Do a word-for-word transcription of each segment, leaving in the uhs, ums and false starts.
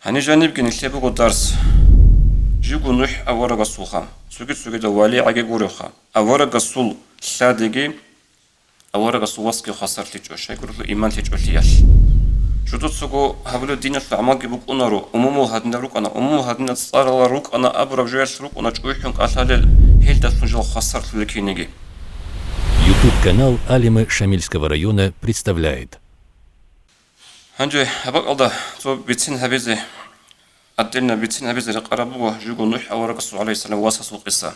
Гьаниб жанибги нилъе буго дарс. Живго НухӀ аварагасулха, цоги-цогидал валигӀаги гуревха, аварагасул лъадиги, аварагасул васги хвасарлъичӀо, щайгурелъул иман лъечӀолъиялъ. Жудоцаго гьабулеб диналъул гӀамалги букӀунаро, умумул гьадинаб рукӀана, умумул гьадинаб цӀаралал рукӀана абураб жоялъ рукӀуна чӀухӀун кӀалъалел, гьелдалъун жал хвасарлъулел киниги. YouTube канал Алимы Шамильского района представляет. Гьанже гьаб бакӀалда цо бицин гьабизе, отдельно бицин гьабизе рекъараб буго живго НухӀ аварагасул, гӀалайгьиссалам, васасул къиса.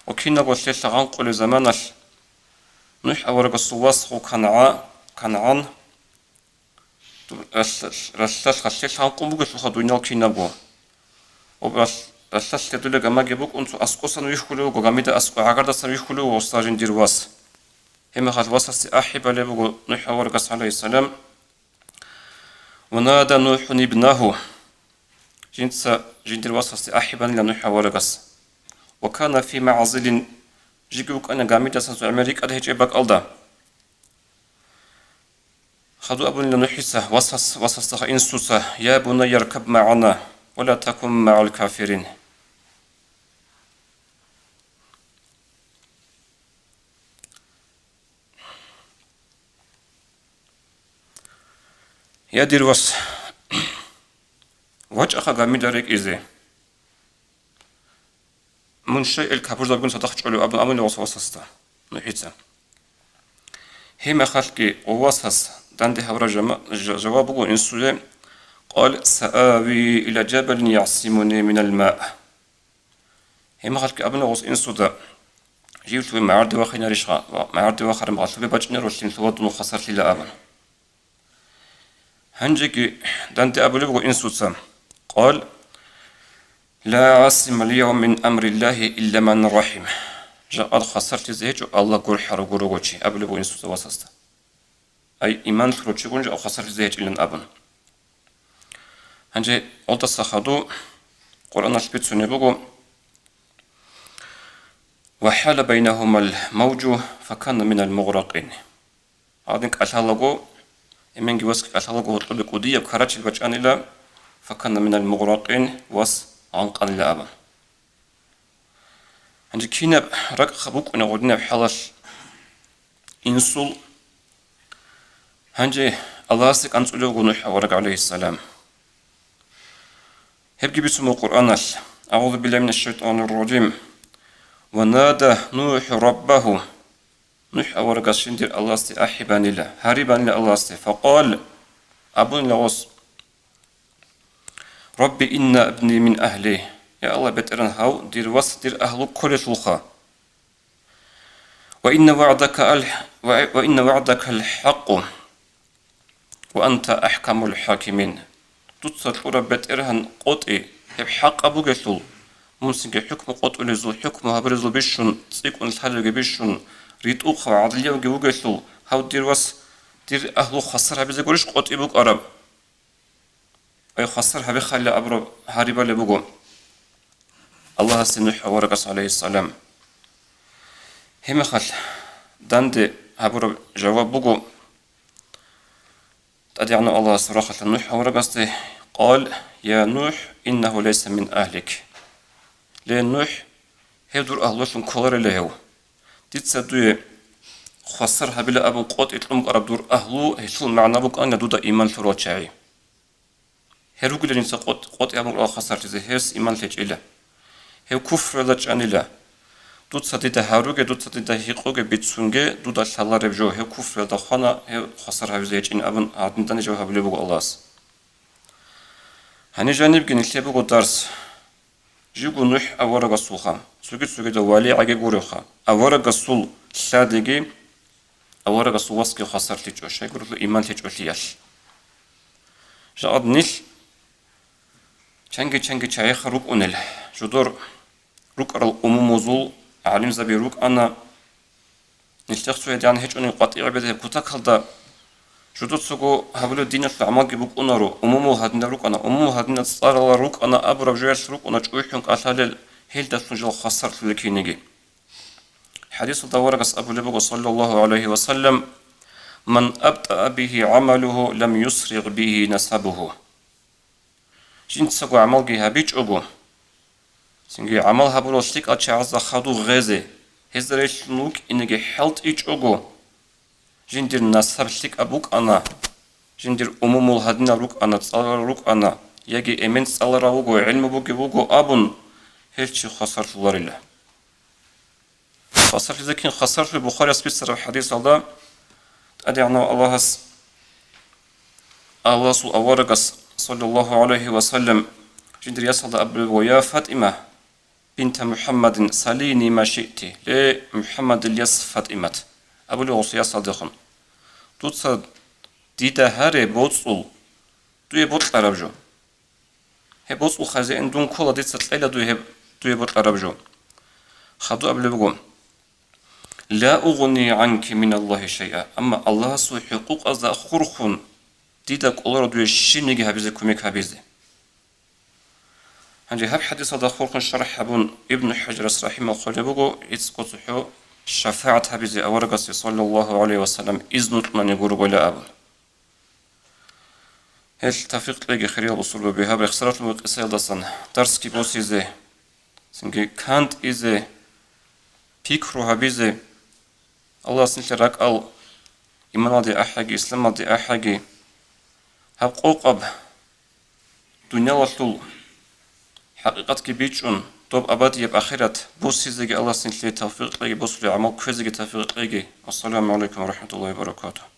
Ва кинабго лъелъа гъанкъулеб заманалъ НухӀ аварагасул вас гъо КангӀа-, КангӀан ралъ-, ралъдалъ лъелъа гъанкъун бугелъулха дунял кинабго. Ва ралъ-, ралъдалъ лъедулеб гамаги букӀун, цо аскӀосан вихьулев вуго, гамида аскӀо гӀагардасан вихьулев вуго гъосда жиндир вас. Гьебмехалъ васасде ахӀи балеб буго НухӀ аварагас, гӀалайгьиссалам. «Ва нада НухӀун ибнагьу». Жинца жиндир васасде ахӀи банила НухӀ аварагас. «Ва кана фи магӀзилин», жиги вукӀана гамидасан цо гӀемер рикӀкӀад гьечӀеб бакӀалда. Хадуб абунила НухӀица васас-, васасдаха инсуца: «Я бунайя ркаб магӀана, ва ла такун магӀал кафирин». Я дир вас, вачӀаха гамида рекӀизе. Мун щай ил капурзабигун цадахъ чӀолев абун абунила васасда НухӀица. Гьебмехалъги васас данде гьабураб жама-, жа-, жаваб буго инсуе: «Къал саави иля жабалин ясимуни минал ма». Гьебмехалъги абуна гъос инсуда: «Жив лъугьин магӀарде вахинарищха, ва магӀарде вахараб гъалъубе бачӀинаролъин лъугьа дун хвасарлъила», – абун. Гьанжеги данде абулеб буго инсуца: «Къал ла гӀасима льявма мин амриллагьи илля ман рахӀим». Жакъа хвасарлъизе гьечӀо Аллагь гурхӀарав гурого чи, абулеб буго инсуца васасда. Ай, иман лъурав чигун жо хвасарлъизе гьечӀилан абун. Гьанже гьелдаса хадуб Къуръаналъ бицунеб буго: «Ва хӀала байнагьумал мавжу факана минал мугъракъин». Гьадин кӀалъалаго, эменги васги кӀалъалаго гьоркьобе кӀудияб карачил бачӀанила, факана минал мугъракъин, вас гъанкъанила абун. Гьанже кинаб ракӀ букӀуна гъодинаб хӀалалъ инсул? Гьанже Аллагьасде кӀанцӀулев вуго НухӀ авараг, гӀалайгьиссалам. Гьебги бицун буго Къуръаналъ: «АгӀузу биллагьи минаш шайтанир ражим. Ва нада НухӀу раббагьу». НухӀ аварагас жиндир Аллагьасде ахӀи банила, гьари банила Аллагьасде. Факъал, абунила гъос: «Рабби, инна ибни мин агьли». Я Аллагь, БетӀергьан, гьав дир вас дир агьлу кколелъулха. «Ва инна вагӀдака ал-, ва, ва инна вагӀдакал хӀакъу, ва анта ахӀкамул хӀакимин». Дуца кьураб, БетӀергьан, къотӀи, гьеб хӀакъаб бугелъул, мун цинги хӀукму къотӀулезул, хӀукму гьабурезул бищун, цӀикӀкӀун лъалевги бищун, ритӀухъав, гӀадлиявги вугелъул, гьав дир вас дир агьлу хвасар гьабизе гурищ къотӀи букӀараб? Ай, хвасар гьабихъайилла абураб гьари балеб буго Аллагьасде НухӀ аварагас, гӀалайгьиссалам. Гьебмехалъ данде гьабураб жаваб буго ТӀадегӀанав Аллагьас рахъалъа НухӀ аварагасде: «Къал, я НухӀ, иннагьу лайса мин агьлик». Ле, НухӀ, гьев дур агьлуялъун кколарила гьев. Дица дуе хвасар гьабила абун къотӀи кьун букӀараб дур агьлу, гьелъул магӀна букӀана дуда иман лъурал чагӀи. Гьев ругила жинца къотӀ-, къотӀи абун рукӀарал хвасарлъизе, гьес иман лъечӀила. Гьев куфруялда чӀанила. Дуца дида гьаруге, дуца дида гьикъуге, бицунге, дуда лъалареб жо, гьев куфруялда хвана, гьев хвасар гьавизе гьечӀин абун, гьадин данде жаваб гьабулеб буго Аллагьас. Гьаниб жанибги нилъе буго дарс. Живго НухӀ аварагасулха, цоги-цогидал валигӀаги гуревха, аварагасул лъадиги, аварагасул васги хвасарлъичӀо, щайгурелъул иман лъечӀолъиялъ. Жакъад нилъ чанги-чанги чагӀиха рукӀунел, жодор рукӀарал умумузул гӀалимзаби рукӀана, нилъехъ цо гьедигӀан гьечӀони къватӀибе гьеб кутакалда, жудоцаго гьабулеб диналъул гӀамалги букӀунаро, умумул гьадинаб рукӀана, умумул гьадинаб цӀаралал рукӀана абураб жоялъ рукӀуна чӀухӀун кӀалъалел, гьелдалъун жал хвасарлъулел киниги. ХӀадисалда аварагас абулеб буго, саллаллагьу гӀалайгьи ва саллам: «Ман абтӀаа бигьи гӀамалугьу, лам юсригъ бигьи насабугьу». Жинцаго гӀамалги гьабичӀого, цинги гӀамал гьабурал лъикӀал чагӀазда хадув гъезе, гьезда релълъун вукӀинеги хӀалтӀичӀого, жиндир насаб лъикӀаб букӀана, жиндир умумул гьадинал рукӀана, цӀаларал рукӀана, яги эмен цӀаларав вуго, гӀилму бугев вуго абун, гьев чи хвасарлъуларила. Хвасарлъизе кин хвасарлъуй? Бухарияс бицараб хӀадисалда ТӀадегӀанав Аллагьас, Аллагьасул аварагас, саллаллагьу гӀалайгьи ва саллам, жиндир ясалда абулеб: «Ва я ФатӀима бинта МухӀаммадин, салини ма шиъти», ле, МухӀаммадил яс ФатӀимат, абулеб гъосул ясалдехун, дуца дида гьаре боцӀул, дуе бокьараб жо. Гьеб боцӀул хазяин дун ккола, дица кьела дуе гьеб, дуе бокьараб жо. Хадув абулеб буго: «Ла угъни гӀанки миналлагьи шайъа», амма Аллагьасул хӀукъукъазда хурхун дида кӀоларо дуе щибниги гьабизе, кумек гьабизе. Гьанже гьаб хӀадисалда хурхун шархӀ гьабун, Ибн ХӀажарас рахӀимагьуллагь буго, гӀицӀго цохӀо шафагӀат гьабизе аварагасе, саллаллагьу гӀалайгьи ва саллам, изну кьунани гургойила абун. Гьел тавфикъ кьеги, хириял бусурбаби, гьаб рехсаралъун къисаялдасан дарсги босизе, цинги кантӀизе, пикру гьабизе, Аллагьас нилъер ракӀал иманалде ахӀиги, исламалде ахӀиги, гьаб къокъаб дуниялалъул хӀакъикъатги бичӀчӀун, доб абадияб ахират босизеги Аллагьас нилъее тавфикъ кьеги, босулеб гӀамал кквезеги тавфикъ кьеги. Ассаламу гӀалайкум ва рахӀматуллагьи ва баракатугь.